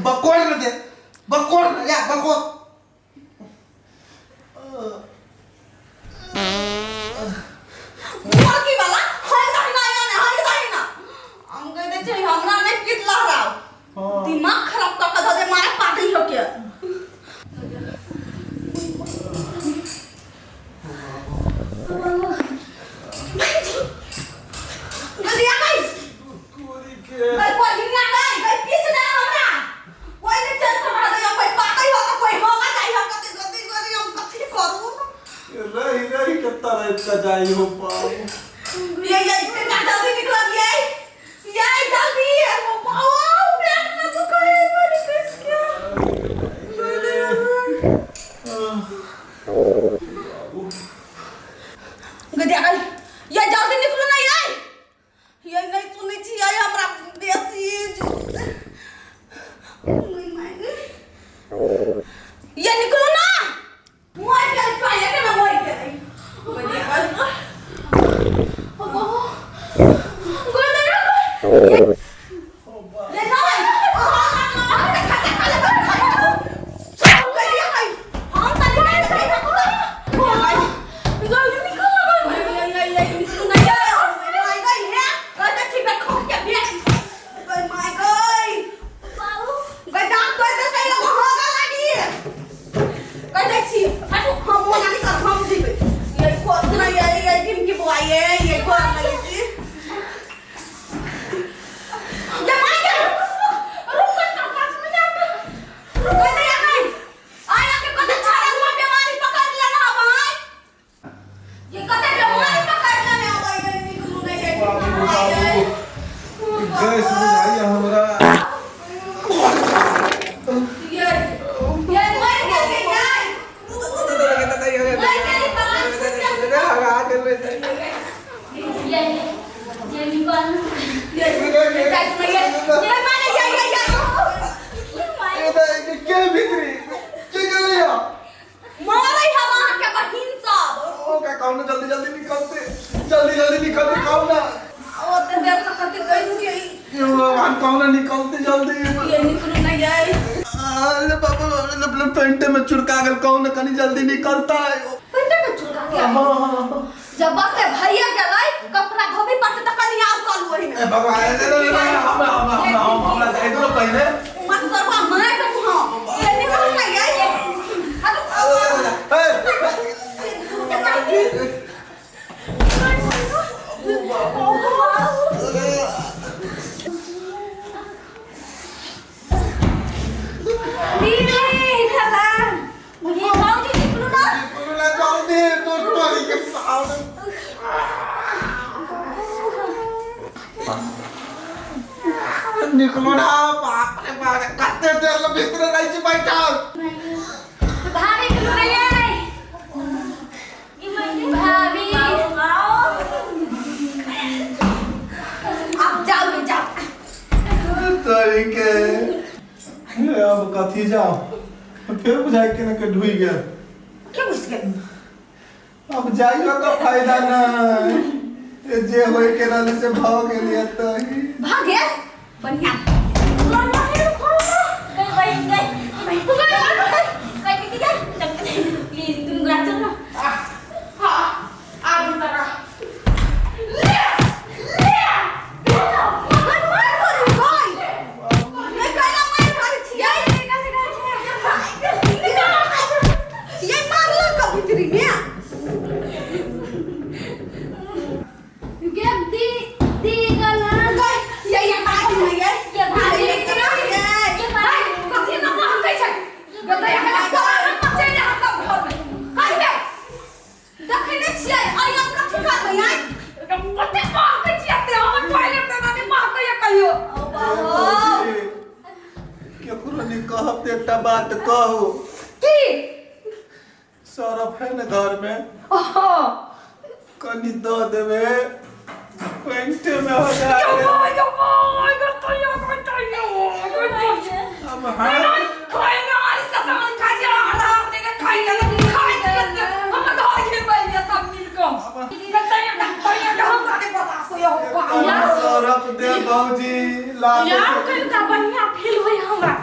बकोड़ न दे, बकोड़ न या बकोड़। मुर्गी वाला हई दही ना या ने हई दही ना हम कह दे छै हमरा नै पीत लहराव। हाँ। दिमाग खराब कर के धऽ दे मारे पाटी हो के। जल्दी आ गई। तोरी के गई कोई हिन्ना गई गई पीछ ना हमरा कोई नहीं चल हमरा दे कोई पाटी हो तो कोई होगा जाई हम कथी कथी करी हम कथी करू। रही रही के तरफ का जाई हो पाऊ। ये इतना जल्दी निकल ये ये जल्दी ओ पाओ पेट में दुख है मेरी किस क्या। गदिया गई ये जल्दी निकलो ना ये नहीं सुनै छी ये हमरा बेसी ये निकलो ना मोर गेल पाए के ना मोर गेल गदिया गई ओ गदिया गई ले जाओ गैस बुझाइए हमरा। के भीतरी के गेलैया? मारै हम अहाँके बहिन सब। ओ का कहू ना जल्दी जल्दी निकलते, जल्दी जल्दी निकलते कहू ना। ओते देर से कथी कहै छियै? ये भगवान, कहू ना निकलते जल्दी। ये निकलू नहि यै। अरे बाबा, अपने पेंटे में चुरका गेल, कहू ना कनी जल्दी निकलता है। पेंटे में चुरका गेल? हाँ हाँ। जब बस भैया गेलै कपड़ा धोबी पड़तै तऽ कनी आब चलू ओहिमे। ए भगवान, हमरा हमरा हमरा हमरा जाय दो पहिले। मत करबा मार के तू। हाँ ये निकलू नहि यै। ए दीदी खाला ये बाबूजी निकलू ना। निकलू ना जल्दी तो तोरी के सामने। निकलू ना, बाप रे बाप, कते देर ले भीतर रहै छी बैठल। भाभी निकलू ना यै। भाभी अब जाओ रे जाओ। तोरी के अब कथी जाओ फिर बुझाइ के न के ढुई गेल। क्यों घुस गए? अब जाइयो का फायदा नहीं, जे होय के रहले से भऽ गेल तऽ। भागे बढ़िया। प्लीज तुम चल ना। हाँ आबू तरा ले ले। मार करू गई ये कहला मार करै छियै ये मारलक का भीतरी में। गे दी दी गला गई ये ये मार नहीं ये। ये भाभी ये ये ये भाभी कथी न महकै छै गदैया के कोना मचै ने सब घर में कहिबे। देखै नै छियै अइ हम कथी करबै आइ? कते महकै छियै ते हमर टॉयलेट त नहि महकै कहियो। ओ बाबू केकरो नहि कहब तऽ एकटा बात कहू। की? सरफ है ने घर में? ओहो। कनी दऽ देबै पेंटे में हो जाए। यो यो गतैया गतैया। अब हाँ खाइ ना आई सामान खा जे हमरा अपने के खाइ ले खाइ ले हम घर खिलबै ले सब मिल के गतैया गतैया के हमरा के बर्दाश्त होय हो। सरफ दे भौजी ला। यार कनिका बढ़िया फील होय हमरा।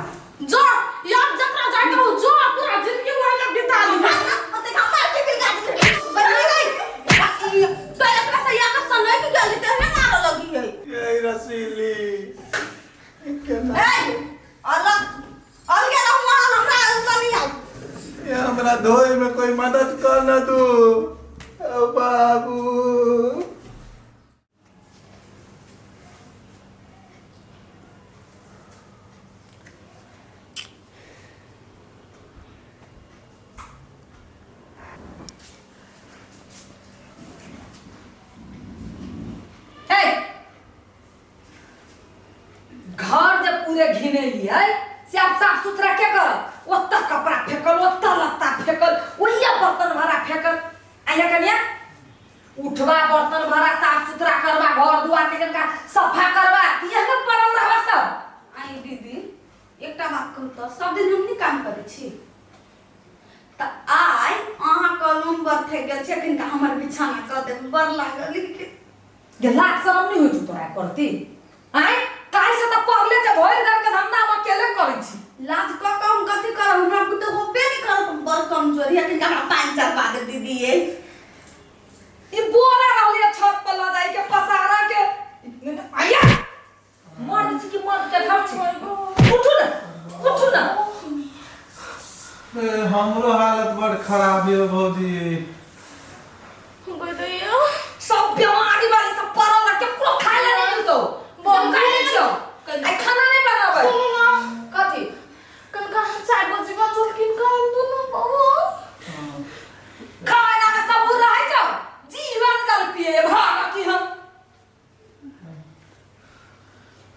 पूरे घिनेली है से आप साफ सुथरा के कर ओतऽ कपड़ा फेकल ओतऽ लत्ता फेकल ओहिया बर्तन भरा फेकल आइया कनिया उठवा बर्तन भरा साफ सुथरा करवा घर दुआर के कनिका सफा करवा यह न पड़ल रहवा सब। आई दीदी एकटा बात कहू तऽ सब दिन हम नहि काम करै छी तऽ आइ अहाँ कलम बर थकि गेल छै कनिका हमर बिछाना कऽ देब बड़ लागल। ये लाज शरम नहीं होइ छौ तोरा करती आँय? काल्हि से तऽ पढ़ले छै भरि घर के धंधा हम अकेले करै छी। लाज कऽ कऽ हम कथी करब हमरा बुते होबे नहि करत बड़ कमजोरी है कनिका हमरा पानि चढ़बा दे दीदी ये। ई बोरा रहल है छत पर लऽ जाय के पसारा के आया मर्द छी कि मर्द के घर छी उठू ना उठू ना। ए, हमरो हालत बड़ खराब है भौजी। सब बीमारी वाली सब पड़ल रह केकरो खाय ला नहीं मिलतो सब खाय ले छियो आई खाना नहीं बनाबै। सुनू ना कथी कनका 4 बजे गंजल किन का दुनु बाबू खाना में सब उड़ रहै छौ जीवन जल पिए भाग की हम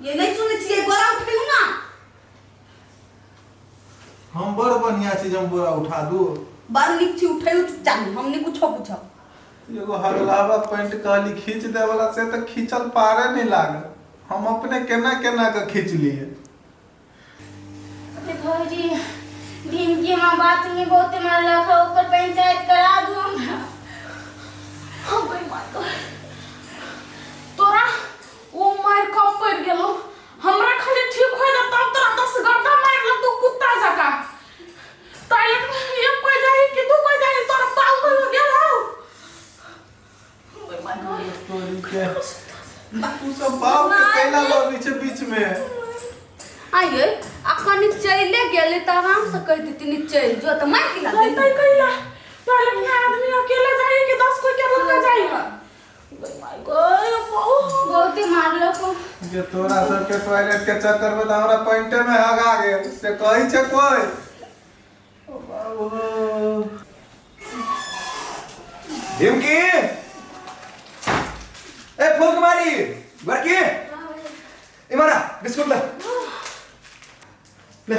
ये नहीं सुनै छियै बोरा उठैउ ना। हम बड़ बढ़िया चीज हम बोरा उठा दू बड़ नीक छी उठैउ चुपचाप हम नहीं कुछो पूछब। एगो हगलावा पैंट कहली खींच दे वाला से तो खींचल पारे नहीं लागल हम अपने केना केना के खींच लिए। अरे भौजी दिन के माँ बात में बहुत मारलक है ओकर पंचायत करा दू हमरा। हम भाई मार तोरा ओ मार कम पड़ गेलो हमरा खाली ठीक होय ना तब तोरा 10 गड्ढा मार तू कुत्ता जका टॉयलेट में एक कोई जाही कि दू कोई जाही तोरा पाल कोई हो गेल हौ। तोरी के तू सब बाप के कैला लगे छै बीच में। आइए अखन चले गेले तऽ आराम से कहि देती चलि जो तऽ मारि के नहीं ला कैला टॉयलेट में आदमी अकेला जाही कि 10 कोई के लड़का जाही। बहुते मारलक हौ। जे तोरा सबके टॉयलेट के चक्कर में तो हमरा पैंटे में हगा गेल से कहै छै कोई। ओ बाबू ढिमकी ए फूलकुमारी बड़की इमारा बिस्कुट ले ले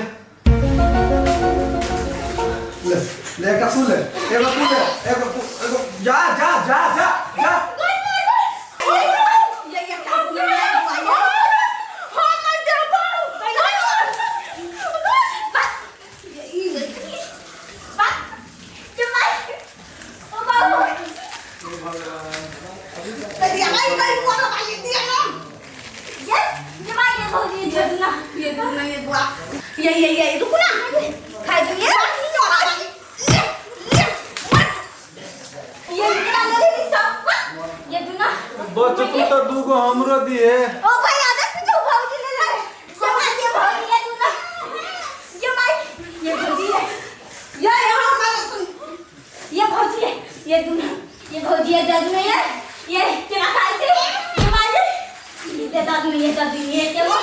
ले ले एकटा फूल ले एगो फूल ले एगो एगो जा जा जा जा जा ये ये काम नहीं है हम नहीं देबो ये ये ये रुको ना खाई दो ये ये ये ले ले सब ये दू ना बच्चो तू तो दूगो हमरो दिए। ओ भाई आदत जो भौजी ले ले ये भाई ये भौजी ये दू ना ये भाई ये भौजी है ये यहाँ मारो तुम ये भौजी है ये दू ना ये भौजी है दादू ने ये ये केना खाइ छै ये भाई ये दादू ने ये दादू ने ये केलो